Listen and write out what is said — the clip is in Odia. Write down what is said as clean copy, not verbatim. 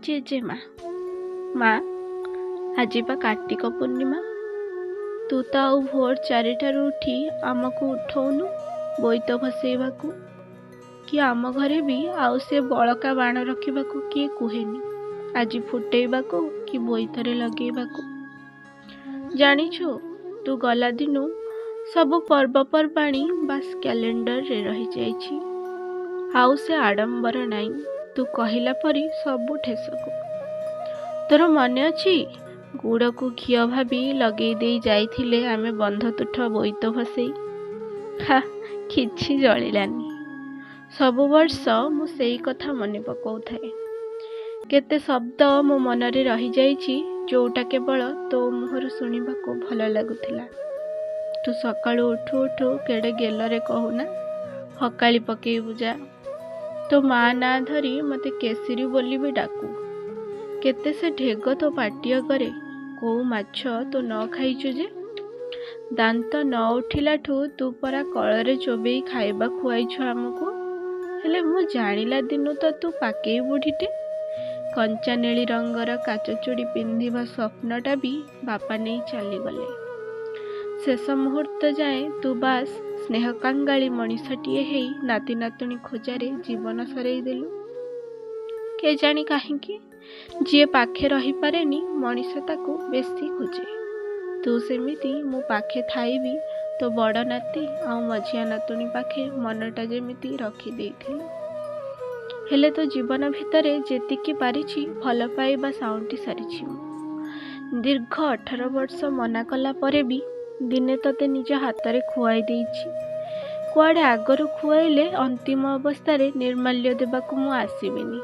ଜେଜେମା। ମା, ଆଜି ପା କାର୍ତ୍ତିକ ପୂର୍ଣ୍ଣିମା। ତୁ ତ ଆଉ ଭୋର 4ଟାରୁ ଉଠି ଆମକୁ ଉଠଉନୁ ବୋଇତ ଭସେଇବାକୁ, କି ଆମ ଘରେ ବି ଆଉ ସେ ବଳକା ବାଣ ରଖିବାକୁ କିଏ କୁହେନି ଆଜି ଫୁଟେଇବାକୁ କି ବୋଇତରେ ଲଗେଇବାକୁ। ଜାଣିଛୁ, ତୁ ଗଲା ଦିନୁ ସବୁ ପର୍ବପର୍ବାଣୀ ବାସ୍ କ୍ୟାଲେଣ୍ଡରରେ ରହିଯାଇଛି। ଆଉ ସେ ଆଡ଼ମ୍ବର ନାହିଁ, ତୁ କହିଲା ପରି ସବୁ ଠେସକୁ। ତୋର ମନେ ଅଛି, ଗୁଡ଼କୁ ଘିଅ ଭାବି ଲଗେଇ ଦେଇ ଯାଇଥିଲେ ଆମେ ବନ୍ଧ ତୁଠ ବୋଇତ ଭସେଇ? ହା, କିଛି ଜଳିଲାନି। ସବୁ ବର୍ଷ ମୁଁ ସେଇ କଥା ମନେ ପକଉଥାଏ। କେତେ ଶବ୍ଦ ମୋ ମନରେ ରହିଯାଇଛି, ଯୋଉଟା କେବଳ ତୋ ମୁହଁରୁ ଶୁଣିବାକୁ ଭଲ ଲାଗୁଥିଲା। ତୁ ସକାଳୁ ଉଠୁ ଉଠୁ କେଡ଼େ ଗେଲରେ କହୁନା, ହକାଳି ପକେଇବୁ ଯା। ତୋ ମା ନାଁ ଧରି ମୋତେ କେଶରୀ ବୋଲି ବି ଡାକୁ। କେତେ ସେ ଢେଗ ତୋ ପାଟି ଆଗରେ। କୋଉ ମାଛ ତୁ ନ ଖାଇଛୁ ଯେ? ଦାନ୍ତ ନ ଉଠିଲାଠୁ ତୁ ପରା କଳରେ ଚୋବେଇ ଖାଇବା ଖୁଆଇଛୁ ଆମକୁ। ହେଲେ ମୁଁ ଜାଣିଲା ଦିନୁ ତ ତୁ ପାକେଇ ବୁଢ଼ୀଟେ। କଞ୍ଚା ନେଳି ରଙ୍ଗର କାଚ ଚୁଡ଼ି ପିନ୍ଧିବା ସ୍ୱପ୍ନଟା ବି ବାପା ନେଇ ଚାଲିଗଲେ। ଶେଷ ମୁହୂର୍ତ୍ତ ଯାଏଁ ତୁ ବାସ୍ ସ୍ନେହକାଙ୍ଗାଳି ମଣିଷଟିଏ ହେଇ ନାତି ନାତୁଣୀ ଖୋଜାରେ ଜୀବନ ସରେଇ ଦେଲୁ। କେଜାଣି କାହିଁକି, ଯିଏ ପାଖେ ରହିପାରେନି ମଣିଷ ତାକୁ ବେଶୀ ଖୋଜେ। ତୁ ସେମିତି ମୋ ପାଖେ ଥାଇ ବି ତୋ ବଡ଼ ନାତି ଆଉ ମଝିଆ ନାତୁଣୀ ପାଖେ ମନଟା ଯେମିତି ରଖିଦେଇଥିଲୁ। ହେଲେ ତୋ ଜୀବନ ଭିତରେ ଯେତିକି ପାରିଛି ଭଲ ପାଇବା ସାଉଁଟି ସାରିଛି ମୁଁ। ଦୀର୍ଘ 18 ବର୍ଷ ମନା କଲା ପରେ ବି ଦିନେ ତତେ ନିଜ ହାତରେ ଖୁଆଇ ଦେଇଛି। କୁଆଡ଼େ ଆଗରୁ ଖୁଆଇଲେ ଅନ୍ତିମ ଅବସ୍ଥାରେ ନିର୍ମାଲ୍ୟ ଦେବାକୁ ମୁଁ ଆସିବିନି।